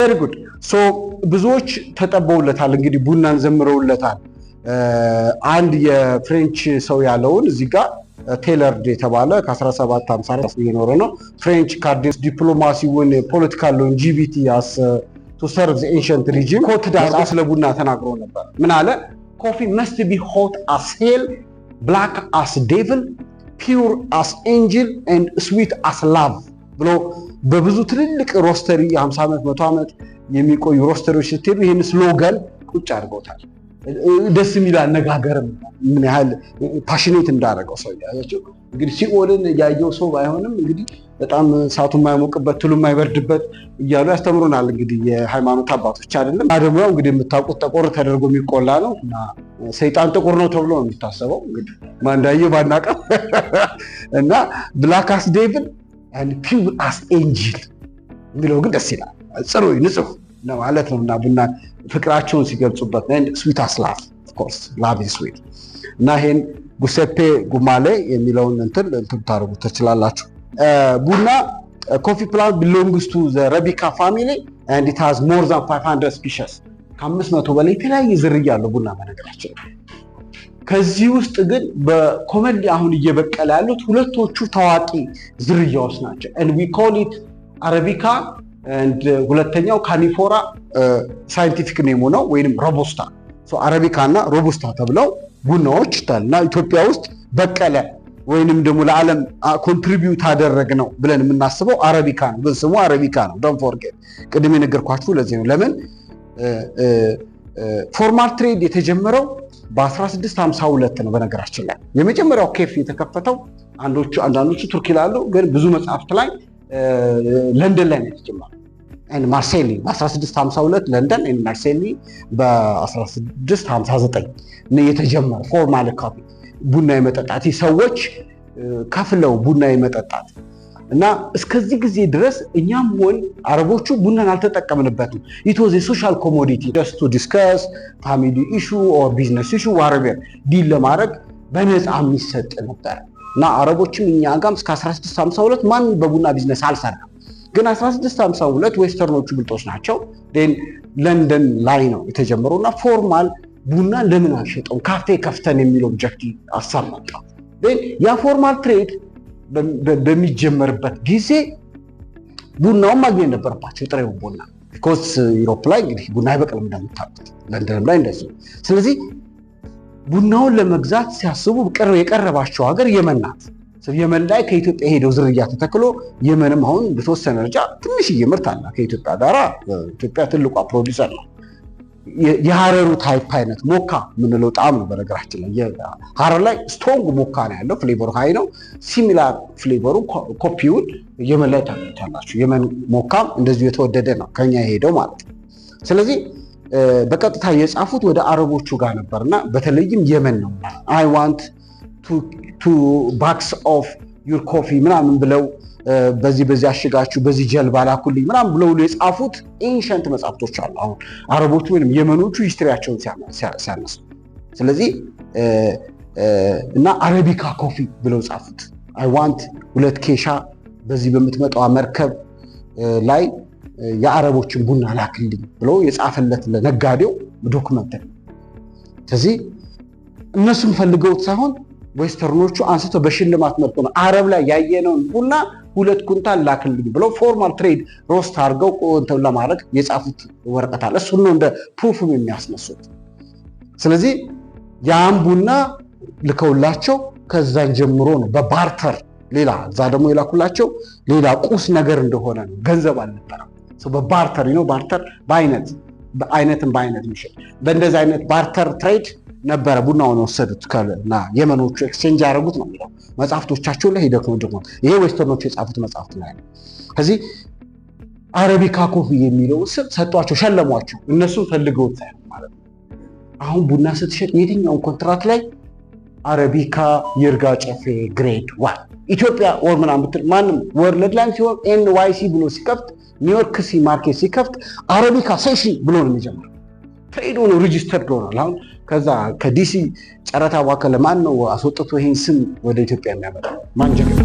Very good. So ብዙዎች ተጠበውለታል። እንግዲህ ቡናን ዘምረውለታል። አንድ የ French ሰው ያለውን እዚህ ጋር ቴለርድ የተባለ ከ1754 የኖረ ነው። French cardinal ዲፕሎማሲውን political longevity as to serve ancient regime quote አድርጎ ስለ ቡና ተናግሮ ነበር። ምን አለ? "Coffee must be hot as hell, black as devil, pure as angel and sweet as love" ብሎ በብዙ ትልልቅ roastery የ50 ዓመት፣ 100 ዓመት የሚቆዩ roastery ዎች ስትሄዱ ይህን slogan ቁጭ አድርገውታል። ደስ የሚል አነጋገርም ምን ያህል passionate እንዳደረገው ሰው ያያቸው። እንግዲህ ሲኦልን ያየው ሰው ባይሆንም እንግዲህ በጣም እሳቱ የማይሞቅበት፣ ትሉ የማይበርድበት እያሉ ያስተምሩናል። እንግዲህ የሃይማኖት አባቶች አይደለም። ደግሞ ያው እንግዲህ የምታውቁት ጠቆር ተደርጎ የሚቆላ ነው እና ሰይጣን ጥቁር ነው ተብሎ ነው የሚታሰበው። እንግዲህ ማን እንዳየው ባናውቅም እና "black as devil and pure as angel" የሚለው ግን ደስ ይላል። ጽሩይ ንጹህ ማለት ነው እና ቡና ፍቅራቸውን ሲገልጹበት sweet as love, of course love is sweet። እና ይሄን ጉሴፔ ጉማሌ የሚለውን እንትን እንትን ታደርጉት ትችላላችሁ። ቡና coffee plant belongs to the Arabica family and it has more than 500 species። ከ500 በላይ የተለያየ ዝርያ አለው ቡና በነገራችን። ከዚህ ውስጥ ግን በ commonly አሁን እየበቀለ ያሉት ሁለቶቹ ታዋቂ ዝርያዎች ናቸው። And we call it Arabica and ሁለተኛው canephora scientific name ኡ ነው፣ ወይንም Robusta። አረቢካ እና ሮቡስታ ተብለው ቡናዎች ይታል እና ኢትዮጵያ ውስጥ በቀለ ወይንም ደግሞ ለዓለም contribute አደረግ ነው ብለን የምናስበው አረቢካ ነው። ግን ስሙ አረቢካ ነው። Don't forget፣ ቅድም የነገርኳችሁ ለዚህ ነው። ለምን formal trade የተጀመረው በ1652 ነው። በነገራችን ላይ የመጀመሪያው ኬፍ የተከፈተው አንዳንዶቹ ቱርክ ይላሉ፣ ግን ብዙ መጽሐፍት ላይ ለንደን ላይ ነው የተጀመረው። ማርሴሊ በ1652 ለንደን፣ ማርሴሊ በ1659 ነው የተጀመረው formal coffee ቡና የመጠጣት፣ ሰዎች ከፍለው ቡና የመጠጣት። እና እስከዚህ ጊዜ ድረስ እኛም ሆን አረቦቹ ቡናን አልተጠቀምንበትም። It was a social commodity just to discuss family issue or business issue, whatever deal ለማድረግ በነፃ የሚሰጥ ነበር እና አረቦችም እኛ ጋም እስከ 1652 ማንም በቡና ቢዝነስ አልሰራም። ግን 1652 western ኦቹ ብልጦች ናቸው። ለንደን ላይ ነው የተጀመረው እና formal ቡና ለምን አንሸጠውም ካፌ ከፍተን የሚለው objective ሀሳብ መጣ። ያ formal trade በሚጀመርበት ጊዜ ቡናውን ማግኘት ነበረባቸው፣ ጥሬው ቡና፣ because Europe ላይ እንግዲህ ቡና አይበቅልም እንደምታውቁት፣ ለንደንም ላይ እንደዚሁ። ስለዚህ ቡናውን ለመግዛት ሲያስቡ የቀረባቸው ሀገር የመን ናት። የመን ላይ ከኢትዮጵያ ሄደው ዝርያ ተተክሎ የመንም አሁን በተወሰነ ደረጃ ትንሽዬ ምርት አለ ከኢትዮጵያ ጋራ። ኢትዮጵያ ትልቋ ፕሮዲውሰር ነው። የሀረሩ type አይነት ሞካ የምንለው ጣዕም ነው። በነገራችን ላይ ሀረር ላይ strong ሞካ ነው ያለው፣ flavor ኡ high ነው። Similar flavor ኡ ኮፒውን የመን ላይ ታገኙታላችሁ። የመን ሞካም እንደዚሁ የተወደደ ነው ከኛ የሄደው ማለት ነው። ስለዚህ በቀጥታ የጻፉት ወደ አረቦቹ ጋር ነበር እና በተለይም የመን ነው። "I want two bags of your coffee" ምናምን ብለው በዚህ በዚህ አሽጋችሁ በዚህ ጀልባ ላኩልኝ ምናምን ብለው የጻፉት ancient መጽሐፍቶች አሉ። አሁን አረቦቹ ወይም የመኖቹ history ያቸውን ሲያነሱ ስለዚህ እና አረቢካ coffee ብለው ጻፉት። "I want ሁለት ኬሻ በዚህ በምትመጣዋ መርከብ ላይ የአረቦችን ቡና ላክልኝ" ብሎ የጻፈለት ለነጋዴው document ነው። ስለዚህ እነሱም ፈልገውት ሳይሆን western ኦቹ አንስተው በሽልማት መልኩ ነው አረብ ላይ ያየነውን ቡና 2 ኩንታል ላክልኝ ብለው formal trade roast አድርገው እንትን ለማድረግ የጻፉት ወረቀት አለ። እሱን ነው እንደ proof ም የሚያስነሱት። ስለዚህ ያን ቡና ልከውላቸው ከዛን ጀምሮ ነው በ barter ሌላ እዛ ደግሞ የላኩላቸው ሌላ ቁስ ነገር እንደሆነ ነው፣ ገንዘብ አልነበረም። በ barter ነው፣ barter በአይነት በአይነትም በአይነት የሚሸጥ በእንደዚህ አይነት barter trade ነበረ ቡናውን ወሰዱት እና የመኖቹ exchange ያደረጉት ነው የሚለው መጽሐፍቶቻቸው ላይ ሄደው ደግሞ ይሄ western ኦቹ የጻፉት መጽሐፍት ላይ ነው። ከዚህ አረቢካ coffee የሚለውን ስም ሰጧቸው፣ ሸለሟቸው። እነሱም ፈልገውት ሳይሆን ማለት ነው። አሁን ቡና ስትሸጥ የትኛውን ኮንትራት ላይ አረቢካ ይርጋ ጨፌ grade one ኢትዮጵያ ወር ምናምን ብትል ማንም world ላይም ሲሆን NYC ብሎ ሲከፍት፣ ኒውዮርክ ሲ market ሲከፍት አረቢካ session ብሎ ነው የሚጀምረው። Trade ሆኖ registered ሆኗል። አሁን ከዛ ከዲሲ ጨረታ ባከለ ማን ነው አስወጥቶ ይሄን ስም ወደ ኢትዮጵያ የሚያመጣው? ማን ጀግና?